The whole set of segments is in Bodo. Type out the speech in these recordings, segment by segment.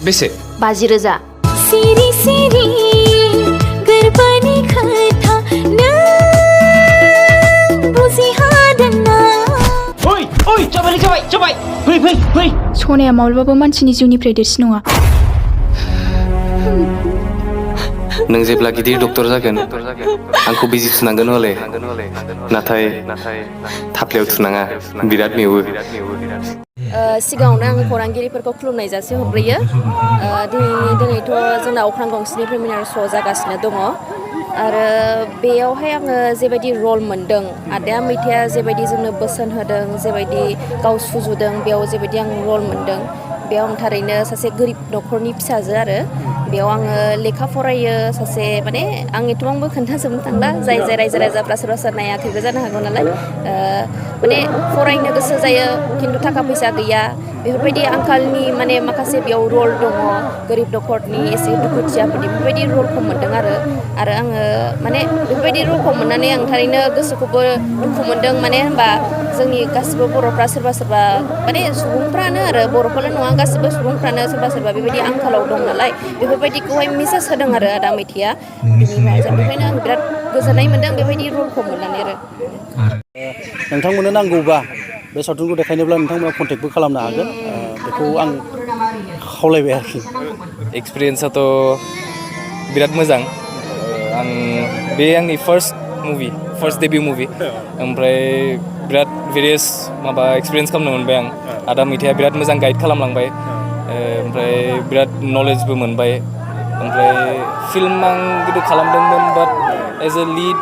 बेसे 50,000 सिरि सिरि गोरबोनि खोथा नों बुजिहादोंना ओइ जाबाय फै सनाया माब्लाबाबो मानसिनि जिउनिफ्राय देरसिन नङा नों जेब्ला गिदिर डक्टर जागोन आंखौ बिजि थुनांगोन हले नाथाय थाफ्लायाव थुनाङा बिराद मेवो सिगाङावनो आं खौरांगिरिफोरखौ खुलुमनाय जासिहरग्रोयो दिनैथ' जोंना अख्रां गंसेनि प्रिमियार श' जागासिनो दङ आरो बेयावहाय आङो जेबायदि रल मोनदों आदाया मैथाया जेबायदि जोंनो बोसोन होदों जेबायदि गाव सुजुदों बेयाव जेबायदि आं रल मोनदों बेयाव आं थारैनो सासे गोरिब न'खरनि फिसाजो आरो बेयाव आङो लेखा फरायो सासे माने आं एथबांबो खोन्थाजोबनो थांला जाय रायजो राजाफ्रा सोरबा सोरबा नायाखैबो जानो हागौ नालाय माने फरायनो गोसो जायो खिन्थु थाखा फैसा गैया बेफोरबायदि आंखालनि माने माखासे बेयाव रल दङ गोरिब न'खरनि एसे दुखुथियाफोरनि बेफोरबायदि रलखौ मोनदों आरो आङो माने बेफोरबायदि रलखौ मोननानै आं थारैनो गोसोखौबो दुखु मोनदों माने होनबा जोंनि गासिबो बर'फ्रा सोरबा माने सुबुंफ्रानो आरो बर'फोरल' नङा गासिबो सुबुंफ्रानो सोरबा बेबायदि आंखालाव दं नालाय बेफोरबायदिखौहाय मेसेज होदों आरो आदा मैथाया बेनिखायनो आं बिराद गोजोननाय मोनदों बेबायदि रलखौ मोननानै आरो नोंथांमोननो नांगौबा बे सावथुनखौ देखायनोब्ला नोंथांमोना कन्टेक्टबो खालामनो हागोन बेखौ आं खावलायबाय आरोखि एक्सपिरियेन्सआथ' बिराद मोजां आं बे आंनि फार्स्ट डेब्यु मुभि ओमफ्राय बिराद भेरियास माबा एक्सपिरियेन्स खालामनो मोनबाय आं आदा मैथाया बिराद मोजां गाइड खालामलांबाय ओमफ्राय बिराद नलेजबो मोनबाय ओमफ्राय फिल्म आं गोदो खालामदोंमोन बाट एज ए लिड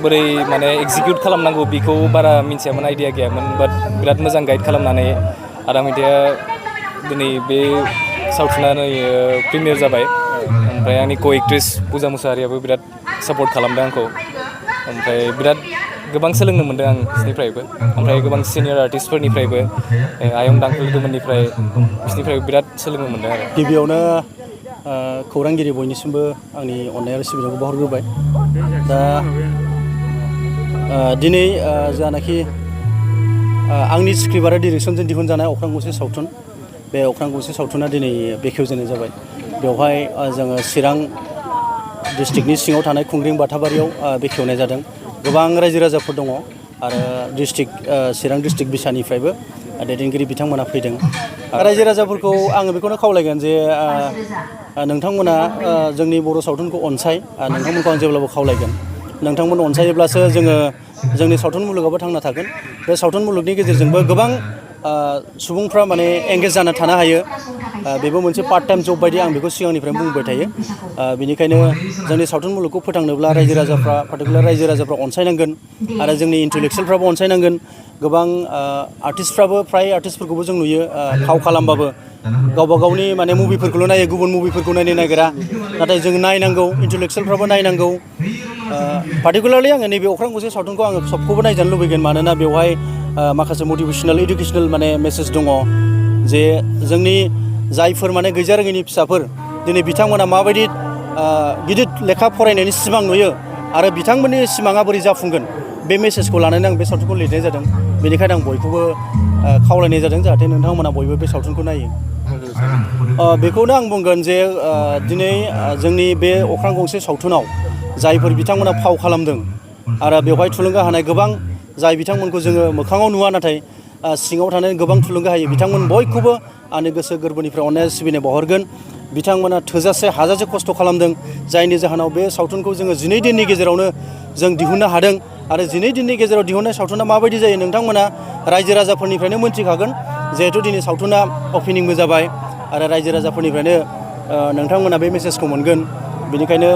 बोरै माने एक्जिकिउट खालामनांगौ बेखौ बारा मिन्थियामोन आइडिया गैयामोन बाट बिराद मोजां गाइड खालामनानै आदा मैथाया दिनै बे सावथुना प्रिमियार जाबाय ओमफ्राय आंनि को एक्ट्रेस पुजा मुसाहारियाबो बिराद सापर्ट खालामदों आंखौ ओमफ्राय बिराद गोबां सोलोंनो मोनदों आं बिसोरनिफ्रायबो ओमफ्राय गोबां सिनियर आर्टिस्टफोरनिफ्रायबो आयं दांखोल लोगोमोननिफ्राय बिसोरनिफ्रायबो बिराद सोलोंनो मोनदों आरो गिबियावनो खौरांगिरि बयनिसिमबो आंनि अननाय आरो सिबिनायखौ बावहरग्रोबाय दा दिनै जानाखि आंनि स्क्रिप्ट आरो डिरेक्सनजों दिहुनजानाय अख्रां गंसे सावथुन बे अख्रां गंसे सावथुना दिनै बेखेवजेननाय जाबाय बेवहाय जोङो चिरां डिस्ट्रिक्टनि सिङाव थानाय खुंग्रिं बाथाबारियाव बेखेवनाय जादों गोबां रायजो राजाफोर दङ आरो चिरां डिस्ट्रिक्ट बिसानिफ्रायबो दैदेनगिरि बिथांमोना फैदों रायजो राजाफोरखौ आङो बेखौनो खावलायगोन जे नोंथांमोना जोंनि बर' सावथुनखौ नोंथांमोनखौ आं जेब्लाबो खावलायगोन नोंथांमोन अनसायोब्लासो जोङो जोंनि सावथुन मुलुगाबो थांना थागोन बे सावथुन मुलुगनि गेजेरजोंबो गोबां सुबुंफ्रा माने एंगेज जाना थानो हायो बेबो मोनसे पार्ट टाइम जब बायदि आं बेखौ सिगांनिफ्रायनो बुंबाय थायो बेनिखायनो जोंनि सावथुन मुलुगखौ फोथांनोब्ला पार्टिकुलार रायजो राजाफ्रा अनसायनांगोन आरो जोंनि इन्टेलेक्सुयेलफ्राबो अनसायनांगोन गोबां फ्राय आर्टिस्टफोरखौबो जों नुयो फाव खालामबाबो गावबा गावनि माने मुभिफोरखौल' नायो गुबुन मुभिफोरखौ नायनो नागिरा नाथाय जों नायनांगौ इन्टेलेक्सुयेलफ्राबो नायनांगौ पार्टिकुलारलि आङो नैबे अख्रां गंसे सावथुनखौ आङो सबखौबो नायजानो लुबैगोन मानोना बेवहाय माखासे मटिभेसनेल इडुकेसनेल माने मेसेज दङ जे जोंनि जायफोर माने गैजारोङैनि फिसाफोर दिनै बिथांमोना माबायदि गिदिर लेखा फरायनायनि सिमां नुयो आरो बिथांमोननि सिमाङा बोरै जाफुंगोन बे मेसेजखौ लानानै आं बे सावथुनखौ लिरनाय जादों बेनिखायनो आं बयखौबो खावलायनाय जादों जाहाथे नोंथांमोना बयबो बे सावथुनखौ नायो बेखौनो आं बुंगोन जे दिनै जोंनि बे अख्रां गंसे सावथुनाव जायफोर बिथांमोना फाव खालामदों आरो बेवहाय थुलुंगा होनाय गोबां जाय बिथांमोनखौ जोङो मोखाङाव नुवा नाथाय सिङाव थानानै गोबां थुलुंगा होयो बिथांमोन बयखौबो आंनि गोसो गोरबोनिफ्राय अननाय सिबिनाय बावहरगोन बिथांमोना हाजासे खस्थ' खालामदों जायनि जाहोनाव बे सावथुनखौ जोङो 12 दिननि गेजेरावनो जों दिहुननो हादों आरो 12 दिननि गेजेराव दिहुननाय सावथुना माबायदि जायो नोंथांमोना रायजो राजाफोरनिफ्रायनो मोनथिखागोन जिहेथु दिनै सावथुना अपेनिंबो जाबाय आरो रायजो राजाफोरनिफ्रायनो नोंथांमोना बे मेसेजखौ मोनगोन बेनिखायनो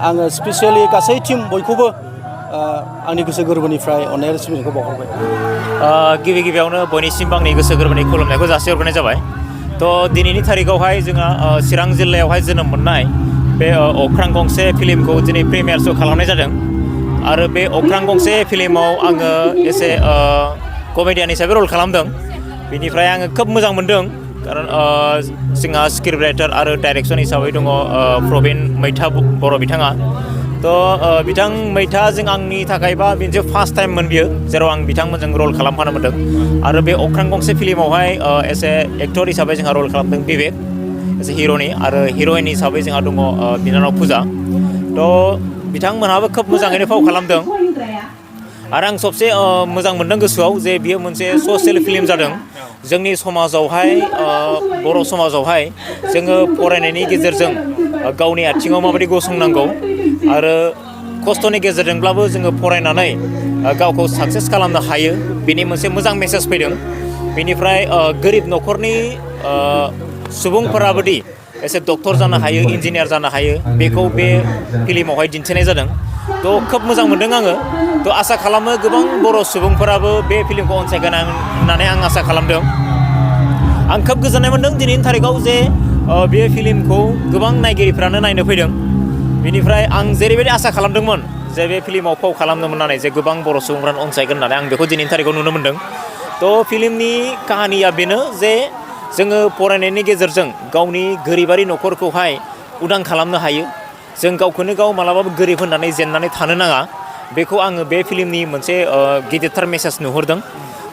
आङो स्पेसियेलि गासै टिम बयखौबो आंनि गोसो गोरबोनिफ्राय अननाय आरो सिबिनायखौ बावहरबाय गिबियावनो बयनिसिमबो आंनि गोसो गोरबोनि खुलुमनायखौ जासिहरग्रोनाय जाबाय थ' दिनैनि थारिखआवहाय जोंहा चिरां जिल्लायावहाय जोनोम मोननाय बे अख्रां गंसे फिल्मखौ दिनै प्रिमियार श' खालामनाय जादों आरो बे अख्रां गंसे फिल्माव आङो एसे कमेडियान हिसाबै रल खालामदों बेनिफ्राय आङो खोब मोजां मोनदों खारन जोंहा स्क्रिप्ट राइटार आरो डाइरेक्सन हिसाबै दङ प्रबिन मैथा बर' बिथाङा थ' बिथां मैथाजों आंनि थाखायबा मोनसे फार्स्ट टाइममोन बियो जेराव आं बिथांमोनजों रल खालामफानो मोनदों आरो बे अख्रां गंसे फिल्मावहाय एस ए एक्टर हिसाबै जोंहा रल खालामदों बिबेक एसे हिर'नि आरो हिर'इन हिसाबै जोंहा दङ बिनानाव फुजा थ' बिथांमोनहाबो खोब मोजाङैनो फाव खालामदों आरो आं सबसे मोजां मोनदों गोसोआव जे बियो मोनसे ससियेल फिल्म जादों जोंनि समाजावहाय बर' समाजावहाय जोङो फरायनायनि गेजेरजों गावनि आथिङाव माबायदि गसंनांगौ आरो खस्थ'नि गेजेरजोंब्लाबो जोङो फरायनानै गावखौ साक्सेस खालामनो हायो बेनि मोनसे मोजां मेसेज फैदों बेनिफ्राय गोरिब न'खरनि सुबुंफोराबोदि एसे डक्टर जानो हायो इन्जिनियार जानो हायो बेखौ बे फिल्मावहाय दिन्थिनाय जादों थ' खोब मोजां मोनदों आङो थ' आसा खालामो गोबां बर' सुबुंफोराबो बे फिल्मखौ अनसायगोन होननानै आं आसा खालामदों आं खोब गोजोननाय मोनदों दिनैनि थारिखआव जे बे फिल्मखौ गोबां नायगिरिफ्रानो नायनो फैदों बेनिफ्राय आं जेरैबायदि आसा खालामदोंमोन जे बे फिल्माव फाव खालामनो मोननानै जे गोबां बर' सुबुंफ्रानो अनसायगोन होननानै आं बेखौ दिनैनि थारिखआव नुनो मोनदों थ' फिल्मनि काहानिया बेनो जे जोङो फरायनायनि गेजेरजों गावनि गोरिबारि न'खरखौहाय उदां खालामनो हायो जों गावखौनो गाव मालाबाबो गोरिब होननानै जेननानै थानो नाङा बेखौ आङो बे फिल्मनि मोनसे गिदिरथार मेसेज नुहुरदों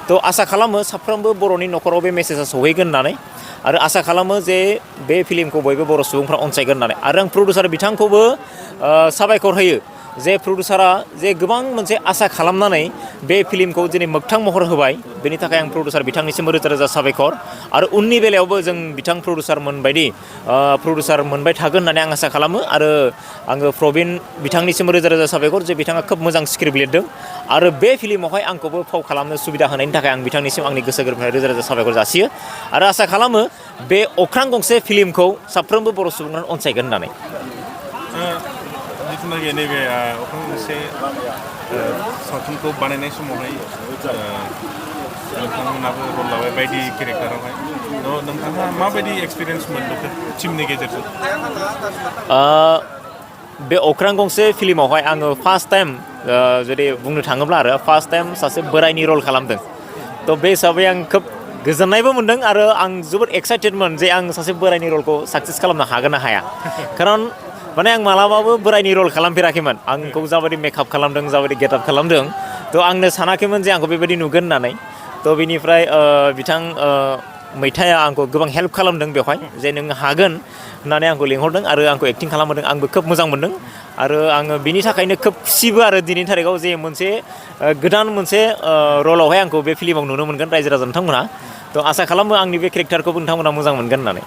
थ' आसा खालामो साफ्रोमबो बर'नि न'खराव बे मेसेजआ सहैगोन होननानै आरो आसा खालामो जे बे फिल्मखौ बयबो बर' सुबुंफ्रा अनसायगोन होननानै आरो आं प्रडिउसार बिथांखौबो साबायखर होयो जे प्रडिउसारा जे गोबां मोनसे आसा खालामनानै बे फिल्मखौ दिनै मोगथां महर होबाय बेनि थाखाय आं प्रडिउसार बिथांनिसिम रोजा रोजा साबायखर आरो उननि बेलायावबो जों बिथां प्रडिउसारमोन बायदि प्रडिउसार मोनबाय थागोन होननानै आं आसा खालामो आरो आङो प्रबिन बिथांनिसिम रोजा रोजा साबायखर जे बिथाङा खोब मोजां स्क्रिप्ट लिरदों आरो बे फिल्मावहाय आंखौबो फाव खालामनो सुबिदा होनायनि थाखाय आं बिथांनिसिम आंनि गोसो गोरबोनिफ्राय रोजा रोजा साबायखर जासियो आरो आसा खालामो बे अख्रां गंसे फिल्मखौ साफ्रोमबो बर' सुबुंफ्रानो अनसायगोन होननानै जिथुनाखि नैबे अख्रां गंसे सावथुनखौ बानायनाय समावहाय नोंथांमोनाबो रल लाबाय बायदि केरेक्टारावहाय थ' नोंथाङा माबायदि एक्सपिरियेन्स मोनबोखो टिमनि गेजेरजों बे अख्रां गंसे फिल्मावहाय आङो फार्स्ट टाइम जुदि बुंनो थाङोब्ला आरो फार्स्ट टाइम सासे बोराइनि रल खालामदों थ' बे हिसाबै आं खोब गोजोननायबो मोनदों आरो आं जोबोद एक्साइटेडमोन जे आं सासे बोराइनि रलखौ साक्सेस खालामनो हागोन ना हाया खारन माने आं मालाबाबो बोराइनि रल खालामफेराखैमोन आंखौ जाबायदि मेकआप खालामदों जाबायदि गेटआप खालामदों थ' आंनो सानाखैमोन जे आंखौ बेबायदि नुगोन होननानै थ' बिनिफ्राय बिथां मैथाया आंखौ गोबां हेल्प खालामदों बेवहाय जे नों हागोन होननानै आंखौ लिंहरदों आरो आंखौ एक्टिं खालामहोदों आंबो खोब मोजां मोनदों आरो आङो बिनि थाखायनो खोब खुसिबो आरो दिनैनि थारिखआव जे मोनसे गोदान मोनसे रलावहाय आंखौ बे फिल्माव नुनो मोनगोन रायजो राजा नोंथांमोनहा थ' आसा खालामो आंनि बे केरेक्टारखौबो नोंथांमोना मोजां मोनगोन होननानै